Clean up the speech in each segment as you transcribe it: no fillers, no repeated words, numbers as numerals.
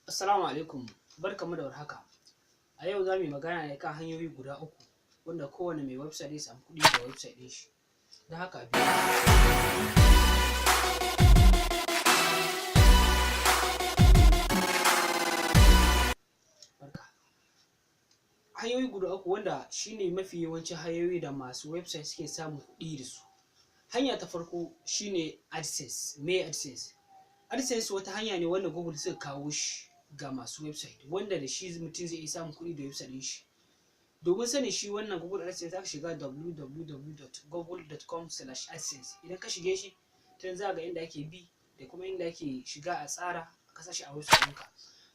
Assalamu alaikum, barkamu da warhaka. A yau za mu yi magana ne kan hanyoyi guda uku wanda kowane mai website zai samu kuɗi da website ɗin shi. Don haka a biyo. Barka. Hanyoyi guda uku wanda shine mafi yawancin hanyoyi da masu website suke samun kuɗi da su. Hanya ta farko shine AdSense. Me AdSense? AdSense wata hanya ne wanda Google suka kawo shi ga masu website, wanda da shi mutum zai iya samun kuɗi da website ɗin shi. Domin sanin shi wannan Google AdSense, za ka shiga www.google.com/adsense. Idan ka shige shi, ta za ga inda ake bi da kuma inda ake shiga a tsara ka sa shi a website ɗinka.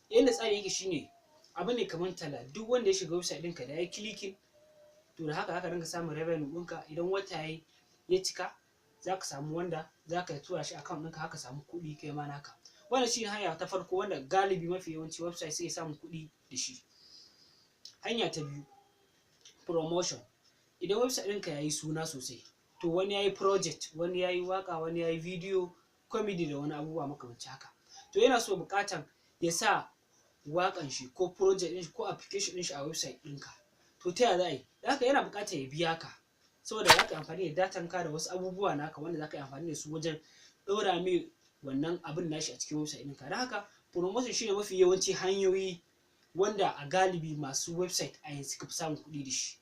Yanda tsarin yake shine abu ne kamar talla. Duk wanda ya shiga website ɗinka da ya yi clicking, to da haka zaka dinga samun revenue ɗinka. Idan wata yayi ya cika, za ka samu wanda za ka tura shi account ɗinka, haka samu kuɗi kai ma naka. Wannan shine hanya ta farko wanda galibi mafi yawanci website suke samun kuɗi da shi. Hanya ta biyu, promotion. Idan website ɗinka yayi suna sosai, to wani yayi project, wani yayi waka, wani yayi video comedy da wani abubuwa makamancin haka, to yana so buƙatan ya sa waƙan shi ko project ɗin shi ko application ɗin shi a website ɗinka. To ta yaya za a yi haka? Yana buƙatar ya biya ka, saboda za ka yi amfani da datan ka da wasu abubuwa naka wanda za ka yi amfani da su wajen ɗora mai wannan abin nashi a cikin website ɗinka. Don haka promotion shine mafi yawanci hanyoyi wanda a galibi masu website a yanzu suka fi samun kuɗi da shi.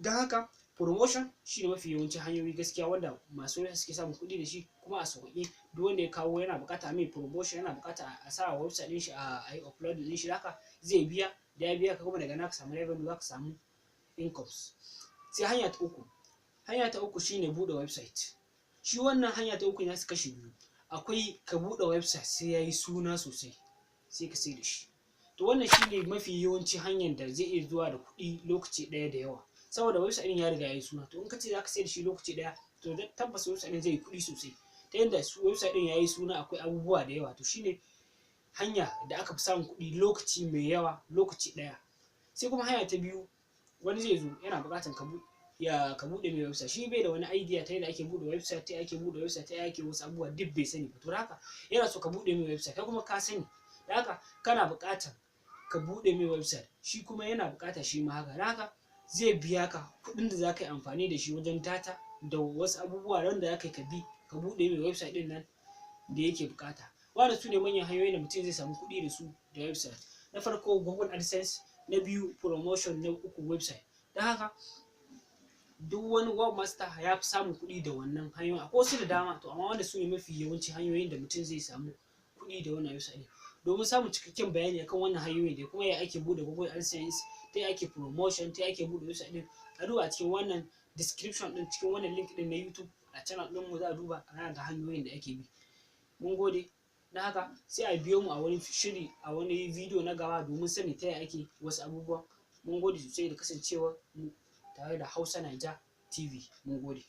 Don haka promotion shine mafi yawancin hanyoyi gaskiya wanda masu website suke samun kuɗi da shi, kuma a sauƙaƙe. Duk wanda ya kawo yana buƙata mai promotion, yana buƙata a sa website ɗin shi, a yi upload ɗin shi, haka zai biya. Da ya biya ka, kuma daga nan ka samu revenue, za ka samu incomes. Sai hanya ta uku. Hanya ta uku shine buɗe website. Shi wannan hanya ta uku ya su kashi biyu. Akwai ka buɗe website sai ya yi suna sosai, sai ka sai da shi. To wannan shine mafi yawanci hanyar da zai iya zuwa da kuɗi lokaci ɗaya da yawa, saboda website ɗin ya riga ya yi suna. To in ka ce za ka sai da shi lokaci ɗaya, to tabbas website ɗin zai yi kuɗi sosai, ta yadda su website ɗin ya yi suna, akwai abubuwa da yawa. To shine hanya da aka fi samun kuɗi lokaci mai yawa, lokaci ɗaya. Sai kuma hanya ta biyu, wani zai zo yana buƙatar ka buɗe mai website. Shi bai da wani idea ta yadda ake buɗe website, ta ake buɗe website, ta ake wasu abubuwa, duk bai sani ba. To haka yana so ka buɗe mai website, kai kuma ka sani. Da haka kana buƙatar ka buɗe mai website, shi kuma yana buƙatar shi ma haka. Da haka zai biya ka kuɗin da za ka yi amfani da shi wajen data da wasu abubuwa wanda za ka yi ka bi ka buɗe mai website ɗin nan da yake buƙata. Wannan su ne manyan hanyoyin da mutum zai samu kuɗi da su da website. Na farko Google AdSense, na biyu promotion, na uku website. Don haka duk wani webmaster ya fi samun kuɗi da wannan hanyoyin. Akwai wasu da dama, to amma wanda su ne mafi yawancin hanyoyin da mutum zai samu kuɗi da wannan website ɗin. Domin samun cikakken bayani akan wannan hanyoyin da kuma ya ake buɗe Google AdSense, ta ya ake promotion, ta ya ake buɗe website ɗin, a duba cikin wannan description ɗin, cikin wannan link ɗin na YouTube a channel ɗin mu, za a duba a ga hanyoyin da ake bi. Mun gode. Don haka sai a biyo mu a wani shiri, a wani video na gaba, domin sani ta ya ake wasu abubuwa. Mun gode sosai da kasancewa mu tare da Hausa Naija TV. Mun gode.